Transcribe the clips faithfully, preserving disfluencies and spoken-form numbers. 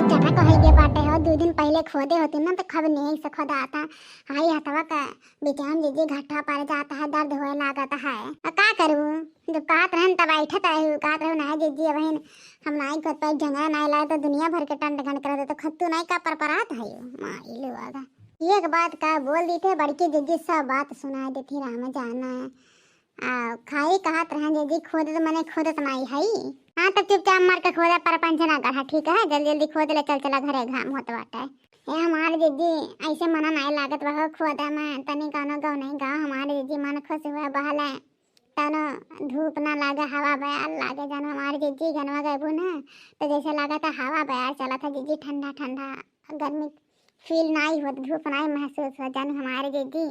चढ़ा कहै के बाटे हो, दू दिन पहिले खोदे होती ना तो खब नेक से खोदाता। हाय हथवा का बिचाम जीजी घट्ठा पड़ जाता है, दर्द होए लागत है। अब का करू, जब कहत रहन तब बैठत रहू, कहत रहू ना जीजी अब हम नाई खोद पाई, झंगरा नाई लाए तो दुनिया भर के टंड घंड कर दे तो खत्तू नाई का परपरात है। माई लोग एक बात का बोल दी थे, बड़की जीजी सब बात सुना देती राम जाना। आ, खाई कहत रहन जीजी, खोदत मने खोदत नाई हई। हाँ, तब चुपचाप मर के खोदा, परपंच ना गढ़ा, ठीक है? जल्दी जल्दी खोद ले, चल चला घरे, घाम होत बाटे। ए हमार जीजी, ऐसे मना नाई लागत बा हो खोदा में, तनी कौनो गौ नहीं गाओ, हमार जीजी मन खुश हुआ बहले, तनो धूप ना लागे, हवा बयार लागे, जन हमार जीजी गनवा गैबू ना, तो जैसे लागत है हवा बयार चलत है जीजी, ठंडा ठंडा, गर्मी फील नाई होत, धूप नाई महसूस होत, जानी हमारे जीजी,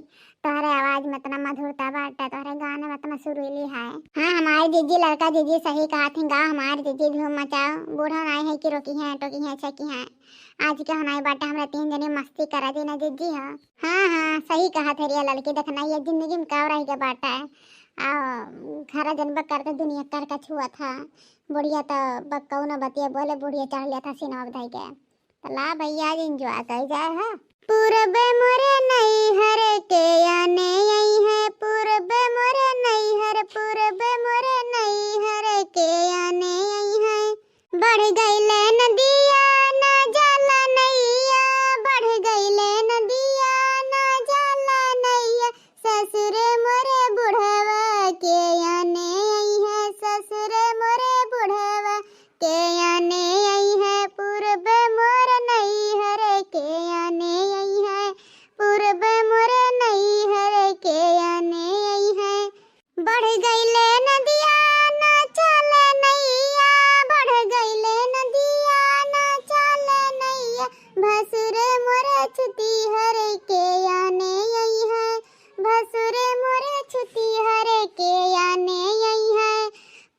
तोहरे आवाज में इतना मधुरता बाटे, तोहरे गाने में इतना सुरीली है। हाँ, हमारे जीजी, लड़का जीजी सही कहा थी, गाओ हमारे जीजी, धूम मचाओ, बूढ़ा नाई है कि रोकी है, टोकी है, छेकी है। आज के हनाई बाटे, हमरा तीन जने मस्ती करा दी ना जीजी हो। हाँ, हाँ, सही कहा थे रिया लड़की, देखना ये जिंदगी में का रह के बाटे। आ, घर जनबे करते दुनिया कर का छुआ था। बुढ़िया तो बक्कऊ न बतिया बोले, बुढ़िया चढ़ लिया था सीना धई के। तो ला भैया, आज एंजॉय कइल जाए, हाँ। पूरब मोरे नैहर के आने आई है, पूरब मोरे नैहर, पूरब मोरे नैहर के आने आई है। बढ़ गइले नदिया ना जाला नैया, बढ़ गइले नदिया ना जाला नैया। ससुर मोरे बुढ़वा के आने आई है, ससुर मोरे बुढ़वा के आने आई है, पूरब मोर नैहर के आने आई है, पूरब मोर नैहर के आने आई है। बढ़ गइले नदिया ना चले नैया, बढ़ गइले नदिया ना चले नैया, भसुर मोर छुट्टी हर के आने आई है, भसुर मोर छुट्टी हर के आने आई है,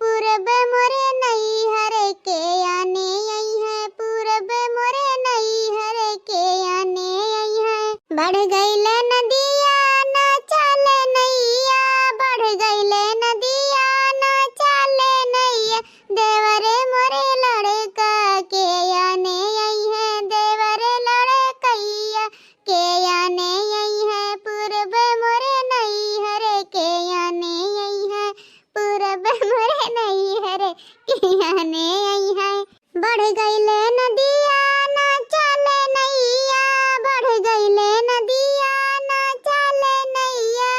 पूरब मोरे नैहर के आने आई है, पूरब मोरे नैहर के आने आई है। बढ़ गइले नदिया ना चले नैया, बढ़ गइले नदिया ना चले नैया, देवरे मोरे लड़का के आने आई है, देवरे लड़कैया के आने आई है, पूरब मोरे नैहर के आने आई है, पूरब मोरे नैहर के आने आई है। बढ़ गइले नदिया ना चले नैया, बढ़ गइले नदिया ना चले नैया।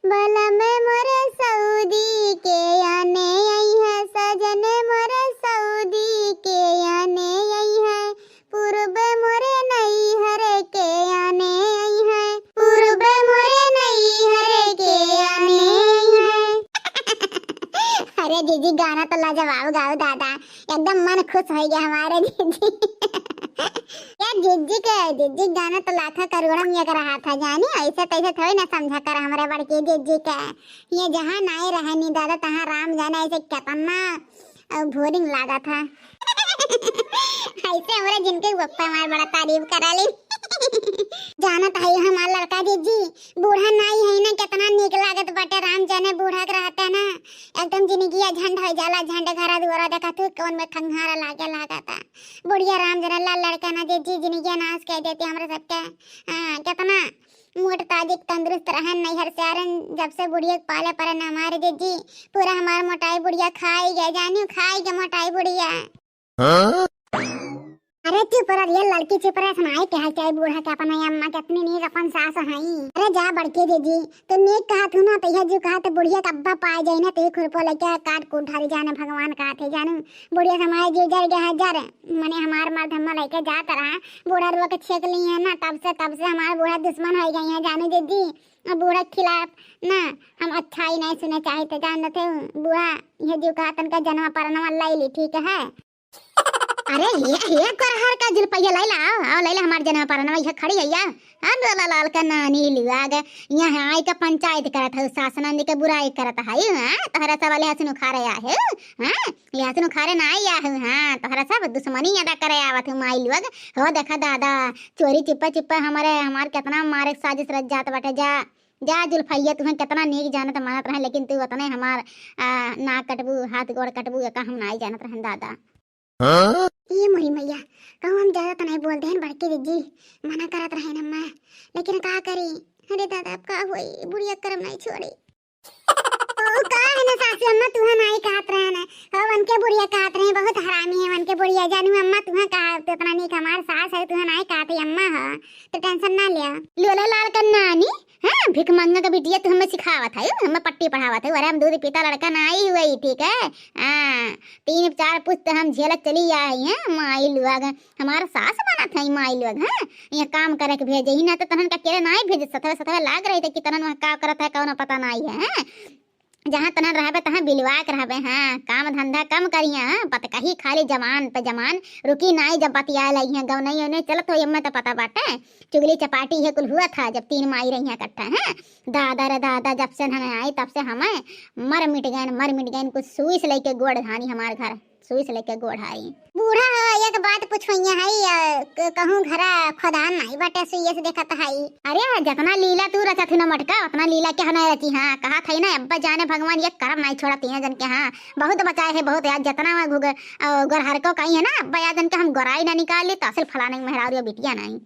बलम मोरे सऊदी के आने आई है, सजन मोरे सऊदी के आने आई है, पूरब मोरे नैहर के आने आई है, पूरब मोरे नैहर के आने आई है। अरे जीजी, गाना तो लाजवाब गाओ दादा, एकदम मन खुश हो गया हमारे जीजी। यार जीजी के, जीजी गाना तो लाखा करोड़ा में एक रहा था जानी, ऐसे तैसे थोड़ी ना समझा कर हमारे बड़की जीजी के। ये जहाँ नाई रहे नी दादा, तहाँ राम जाने ऐसे कितना अ, बोरिंग लागा था। ऐसे हमरे जिनके पप्पा हमार बड़ा तारीफ करा ले। जानत है हमार लड़का जीजी, बूढ़ा नाई है ना, कितना नीक लागत बाटे। राम जाने बूढ़ा के रहते ना, एकदम जिंदगिया झंड हो जाला, झंड। घरा दुआरा देखा तू कौन में खंघारा लागे लागता। बुढ़िया राम जाने ला लड़का ना जीजी, जिंदगिया नाश कर देती हमरे सबके। हाँ, कितना मोट ताजिक तंदुरुस्त रहन, नैहर से आरन, जब से बुढ़िया के पाले पड़न हमारे जीजी, पूरा हमार मोटाई बुढ़िया खाई गए, जानियो खाई गए मोटाई बुढ़िया। हाँ? अरे चुप रह, ये लड़की चुप रह, सुनाई के हाल चाल बूढ़ा के अपन अम्मा कितनी नीक अपन सास हई। अरे जा बड़की जीजी, तू नीक कहा तू ना, तो यह जो कहा तो बुढ़िया के अब्बा पाए जाए ना, तो ये खुरपो लेके काट कूट ढारी जाने, भगवान कहा थे जानू। बुढ़िया से हमारे जीव जर गया है जर, मने हमार मर्द हम लेके जात रहा, बूढ़ा रुआ के छेक ली है ना, तब से, तब से हमार बूढ़ा दुश्मन हो गई है जानू जीजी। अब बूढ़ा के खिलाफ ना हम अच्छाई नहीं सुने चाहे थे, जान देते हो, बूढ़ा ये जो कहा तनका जनवा परनवा लाई ली, ठीक है। अरे ये, ये करहर का जुलपैया लैला, आओ, आओ लैला हमार जनवा परनवा, ये खड़ी है या। हाँ, डोला लाल का नानी लिवा गए, यहाँ आई का पंचायत करत है, सास नंदी के बुराई करत है, हाँ, तोहरा सब वाले हसन उखाड़े आए हो, हाँ, ये हसन उखाड़े ना आई आए हो, हाँ, तोहरा सब दुश्मनी अदा करे आवत हो माई लोग। हो देखा दादा, चोरी चुप्पे चुप्पे हमारे, हमार कितना मारे के साजिश रच जात बाटे, जा, जा जुलफैया, तुम्हें कितना नीक जानत मानत रहे, लेकिन तू उतने हमार, आ, नाक कटबू, हाथ गोड़ कटबू, एका हम नाई जानत रहन दादा। हाँ? ए मोरी मैया, कौन बोल देहन बड़की दीदी, मना करत रहेन अम्मा, लेकिन का करी? अरे दादा, अब का होई, बुढ़िया करम नाहीं छोड़ी। ओ, का है ना सासू अम्मा, तुहा नाहीं कहत रहेन, हो उनके बुढ़िया कहत रहे, बहुत हरामी है उनके बुढ़िया। जानू अम्मा, तुहा कहा, तो इतना नीक हमार सास है, तुहा नाहीं कहत है अम्मा, हो तो tension ना लिया। लोला लाल का नानी, हाँ, भिख मंगा का बिटिया, तू हमें सिखावत है, हमें पट्टी पढ़ावत है। अरे हम दूध पीता लड़का नाहीं हुई, ठीक है? हाँ, तीन चार पुस्त हम झेलत चली आई हैं, माई लोग हमार सास बनत है माई लोग, हाँ, यहाँ काम करे के भेजे ही ना, तो तनन का केरे नाहीं भेजे, सथवे सथवे लाग रही थे कि तनन वहाँ का करत है, कौनो पता नाहीं है, हाँ। जहाँ तनन रहबे, तहाँ बिलवा के रहबे, हाँ, काम धंधा कम करिया, हाँ, बतकही खाली जमान पे जमान, रुकी नाहीं, जब बतिया लई हैं, गौनई ओनई चलत हो, एम्मे तो पता बाटे, चुगली चपाटी है कुल हुआ था, जब तीन माई रही हैं इकट्ठा, हाँ। दादा रे दादा, जब से हम आई, तब से हमें मर मिट गए, मर मिट गए, कुछ सुई से लेके गोड़ धानी हमार घर। सुई से लेके गोड़ हारी। बूढ़ा हो, एक बात पूछो, यहाँ है, अ, क-, कहूँ घरा खोदान नाहीं बाटे, सुइये से देखत है। अरे, जितना लीला तू रचत ही ना मटका, उतना लीला के हम नाहीं रची। हाँ, कहा था ना, अब्बा जाने भगवान, ये करम नाहीं छोड़त हैं जन के। हाँ, बहुत बचाए है, बहुत यार, जितना वहाँ घुग-, अ, गोरहर को कही है ना, अब्बा यार जन के हम गोराई ना निकाल ली, तो असल फलाने के मेहरारू बिटिया नाहीं।